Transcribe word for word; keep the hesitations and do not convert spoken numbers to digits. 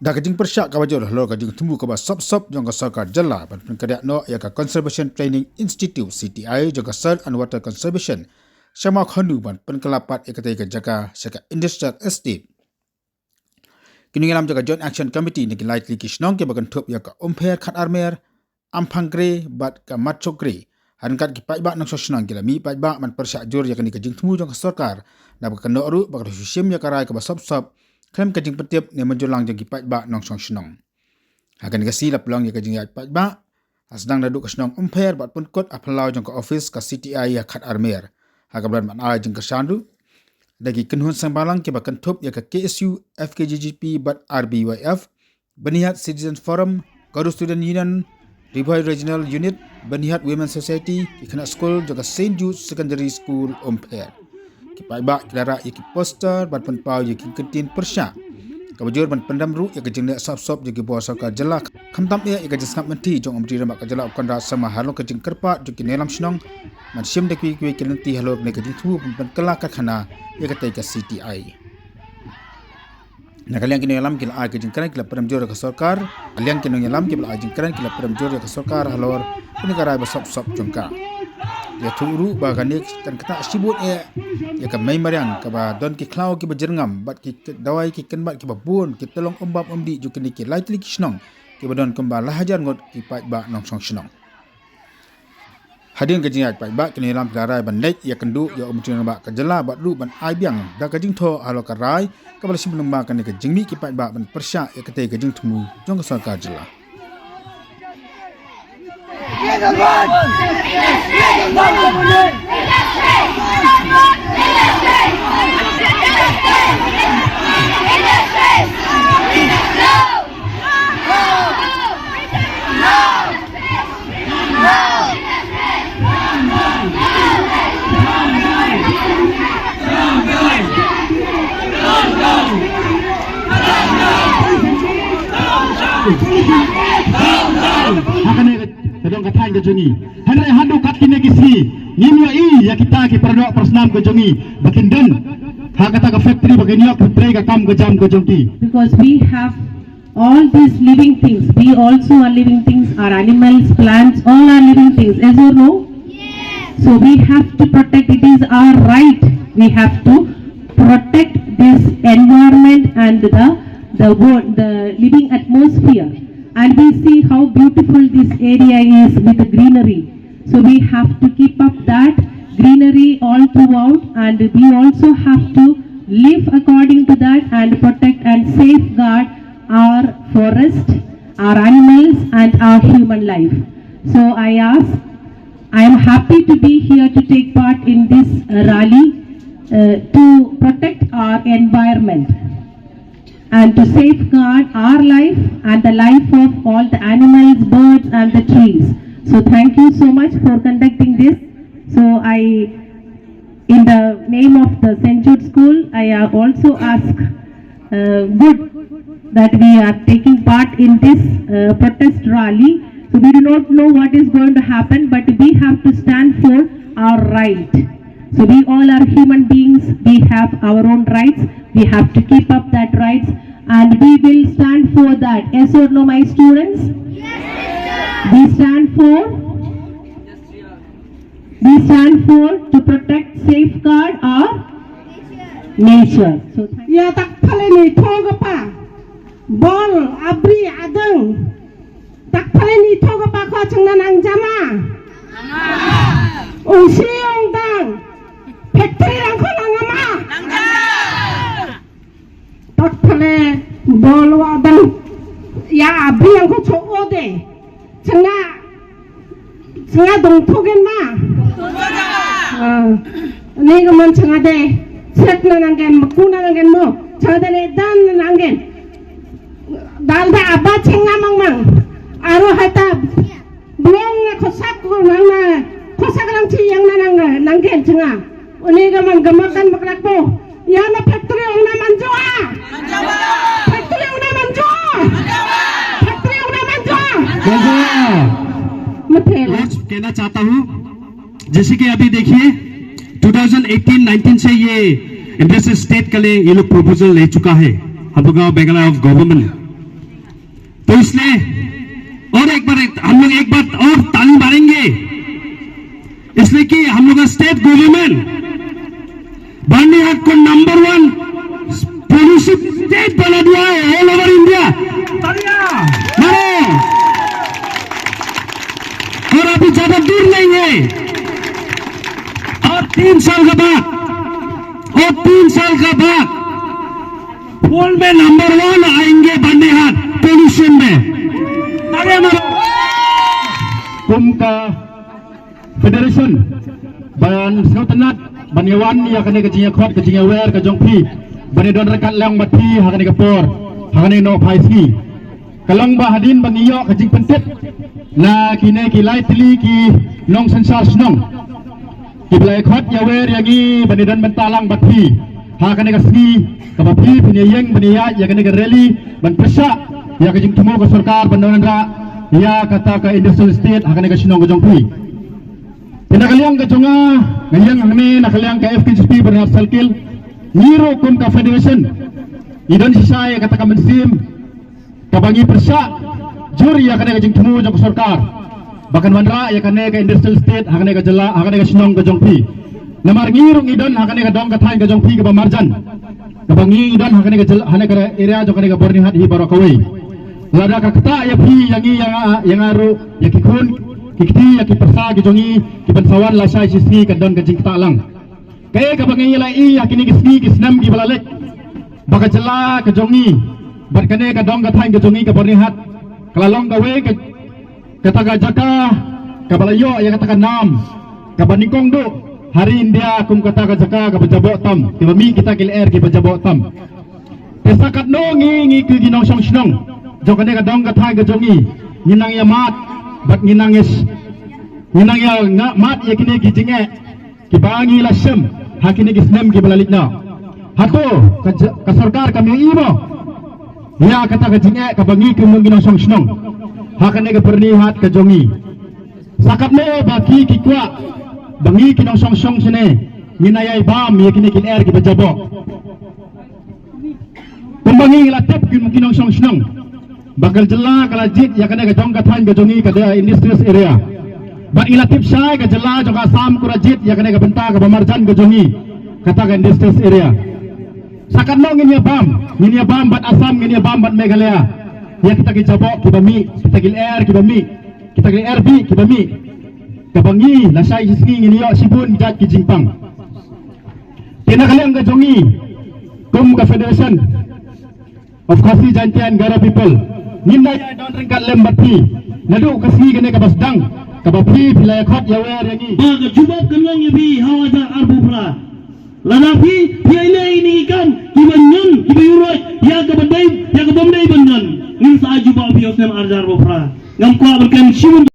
Da ka jingpyrshah kaba jur halor ka jingthmu kaba sop sop jong ka sorkar jylla ban pynkynriah noh ïa ka Conservation Training Institute C T I jong ka Soil and Water Conservation sha Mawkhanu ban pynkylla pat ïa katei ka jaka sha ka Industrial Estate. Ki nongïalam jong ka Joint Action Committee na ki lai tylli ki shnong kiba kynthup ïa ka Umpher Khatarmer, Amphanggre bad ka Matchokgre. Ha ryngkat ki paidbah nongshong shnong ki la mih paidbah ban pyrshah jur ïa kane ka jingthmu jong ka sorkar, naba ka kynnoh ruh ba ka la shu shim ïa ka rai kaba sop sop khlem ka jingpyntip ne mynjur lang jong ki paidbah nongshong shnong. Ha kane ka sngi la pynlong ïa ka jingïaid paidbah ha sdang naduh ka shnong Umpher bad pynkut ha phyllaw jong ka ophis ka C T I ha Khatarmer. Ha kaba don ban ai jingkyrshan ruh da ki kynhun seng balang kiba kynthup ïa ka K S U, F K J G P bad R B Y F, Byrnihat Citizen Forum, Garo Student Union, Ri Bhoi Regional Unit, Byrnihat Women Society, ki khynnah skul jong ka Saint Jude Secondary School Umpher. Ki paidbah ki la rah ïa ki poster ban pynpaw ïa ki kyntien pyrshah kaba jur ban pyndem ruh ïa ka jingleh sop sop jong ki bor sorkar jylla, khamtam eh ïa ka jingsngap mynthi jong u Myntri Rangbah ka jylla u Conrad Sangma halor ka jingkyrpad jong ki nongïalam shnong ban shim da kiwei kiwei ki lynti halor kane ka jingthmu ban pynkylla karkhana ïa katei ka C T I. Na ka liang ki nongïalam ki la ai ka jingkren ki la pynrem jur ïa ka sorkar. Ka liang ki nongïalam kiba la ai jingkren ki la pynrem jur ïa ka sorkar halor kane ka rai ba sop sop jong ka. Ïathuh ruh ba kane kan ktah shibun eh ïa ka mei mariang kaba don ki khlaw kiba jyrngam bad ki dawai ki kynbat kiba bun, ki tyllong umbam umdih jong kine ki lai tylli ki shnong kiba don kumba lai hajar ngut ki paidbah nongshong shnong. Hadien ka jingïaid paidbah ki nongïalam ki la rai ban leit ïakynduh ïa u Myntri Rangbah ka jylla bad ruh ban ai biang da ka jingthoh halor ka rai kaba la shim lyngba kane ka jingmih ki paidbah ban pyrshah ïa katei ka jingthmu jong ka sorkar jylla. Ha kane ka dong ka thaiñ ka jong ngi. Hynrei haduh kat kine ki sngi ngim ïohi ïa kita ki paradoh parasnam ka jong ngi ba kin don ha kata ka factory ba kin ïoh kin trei ka kam ka jam ka jong ki. Because we have all these living things, we also are living things, our animals, plants, all are living things, yes or no? Yes. So we have to protect, it is our right. We have to protect this environment and the, the world, the living atmosphere. And we see how beautiful this area is with the greenery. So we have to keep up that greenery all throughout, and we also have to live according to that and protect and safeguard our forest, our animals, and our human life. So I ask, I am happy to be here to take part in this, uh, rally, uh, to protect our environment and to safeguard our life and the life of all the animals, birds, and the trees. So thank you so much for conducting this. So I, in the name of the Saint Jude School, I, uh, also ask, uh, good that we are taking part in this, uh, protest rally. So we do not know what is going to happen, but we have to stand for our right. So we all are human beings. We have our own rights. We have to keep up that rights, and we will stand for that. Yes or no, my students? Yes, we stand for, we stand for to protect, safeguard our nature. So thank you. Ïa tak phaleni thong ka pa. Bol abri adang. Tak phaleni thong ka pa kho chang na nang jama. Ong si ong dang. Factory lang kho nang ama. Tak phale bol wa dang. Ïa abri ang kho cho o de. Chang na Changa dong thugen ma. Ah, ni ka man changa de. Set na nanggen, maku na nanggen mo. Changa de le dan na nanggen. Dal da aba changa mang mang. Aro hata blong na khosak ko nang na. Khosak lang chi yang na nang, nanggen changa. Uni ka man gamakan makrak po. Ïa na factory ong na manjua. Factory ong na manjua. Factory ong na manjua. Manjua. Mathel. Next कहना चाहता हूँ, जैसे कि अभी देखिए, ट्वेंटी एटीन नाइनटीन से ये इंडस्ट्रियल स्टेट के लिए ये लोग प्रपोजल ले चुका है हंपगांव बेंगला ऑफ गवर्नमेंट। तो इसलिए और एक बार, एक, हम लोग एक बार और ताली मारेंगे, इसलिए कि हम लोग का स्टेट गवर्नमेंट बर्निहाट को नंबर वन पॉलिसी स्टेट बना दिया है ऑल ओवर इंडिया। तालियां मारो। और अभी ज्यादा दूर नहीं है, और तीन साल के बाद, और तीन साल के बाद वर्ल्ड में नंबर वन आएंगे बर्निहाट पॉल्यूशन में। तालियां मारो। Kum ka federation ban sngewtynnat ban ïawan ïa kane ka jingïakhot ka jingïawer ka jong phi ban ïadon ryngkat lang bad phi ha kane ka por, ha kane ka nohphai sngi. Ka long ba hadien ba ngi ïoh ka jingpyntip na kine ki lai tylli ki nongsynshar shnong kiba la ïakhot ïawer ïa ngi ban ïadon bynta lang bad phi ha kane ka sngi, kaba phi phin ïeng ban ïaid ïa kane ka rally ban pyrshah ïa ka jingthmu ka sorkar ban wanrah ïa kata ka industrial estate ha kane ka shnong ka jong phi. Te na ka liang ka jong nga, nga ïeng hangne na ka liang ka F K J P Byrnihat Circle, ngi ruh kum ka federation ngi don shisha ïa kata ka mynsiem kaba ngi pyrshah jur ïa kane ka jingthmu jong ka sorkar ba kan wanrah ïa kane ka industrial estate ha kane ka jylla, ha kane ka shnong ka jong phi. Namar ngi ruh ngi don ha kane ka dong ka thaiñ ka jong phi kaba marjan, kaba ngi ngi don ha kane ka jylla, ha kane ka area jong kane ka Byrnihat hi baroh kawei. Lada ka ktah ïa phi, ïa ngi, ïa nga, ïa nga ruh, ïa ki khun ki kti, ïa ki pyrsa ki jong ngi, ki ban sa wan lashai shisngi kan don ka jingktah lang. Kaei kaba ngi la ïohi ha kine ki sngi ki snem kiba la leit, ba ka jylla ka jong ngi bad kane ka dong ka thaiñ ka jong ngi ka Byrnihat ka la long kawei ka, kata ka jaka kaba la ïoh ïa kata ka nam kaba nyngkong duh ha ri India kum kata ka jaka kaba jaboh tam, kaba mih kita ki lyer kiba jaboh tam. Te sa katno ngi, ngi ki, ki nongshong shnong jong kane ka dong ka thaiñ ka jong ngi, ngi nang ïa mad bad ngi nang ïa sh-, ngi nang ïa nga mad ïa kine ki jingeh kiba ngi la shem ha kine ki snem kiba la leit noh. Hato ka j-, ka sorkar kam ïohi mo ïa kata ka jingeh kaba ngi kum ki nongshong shnong ha kane ka Byrnihat ka jong ngi? Sa katno ba ki, ki kwah ba ngi ki nongshong shnong shane ngin ïai bam ïa kine ki lyer kiba jaboh? Kumba ngi la tip ki, ki nongshong shnong ba ka jylla ka la jied ïa kane ka dong ka thaiñ ka jong ngi ka dei industrial area. Bad ngi la tip shai ka jylla jong ka Assam ka la jied ïa kane ka bynta kaba marjan ka jong ngi kata ka industrial area. Sa katno ngin ïa bam, ngin ïa bam bad Assam, ngin ïa bam bad Meghalaya ïa kita ki jaboh kiba mih, kita ki lyer kiba mih, kita ki lyer bih kiba mih, kaba ngi lashai shisngi ngin ïoh shibun jait ki jingpang. Te na ka liang ka jong ngi kum ka Federation of Khasi Jaintia and Garo People, ngin da ïa don ryngkat lem bad phi naduh ka sngi kane kaba sdang, kaba phi phi la ïakhot ïawer ïa ngi. Ba ka jubab kan long ïa phi ha u hajar arphew phra. Lada phi phi ïa leh ïa kine ki kam kiba ñion kiba ïuroit ïa kaba dei ïa kaba ym dei ban ñion, ngin sa jubab phi ha u snem ar hajar arphew phra. Ngam kwah ban kren shibun.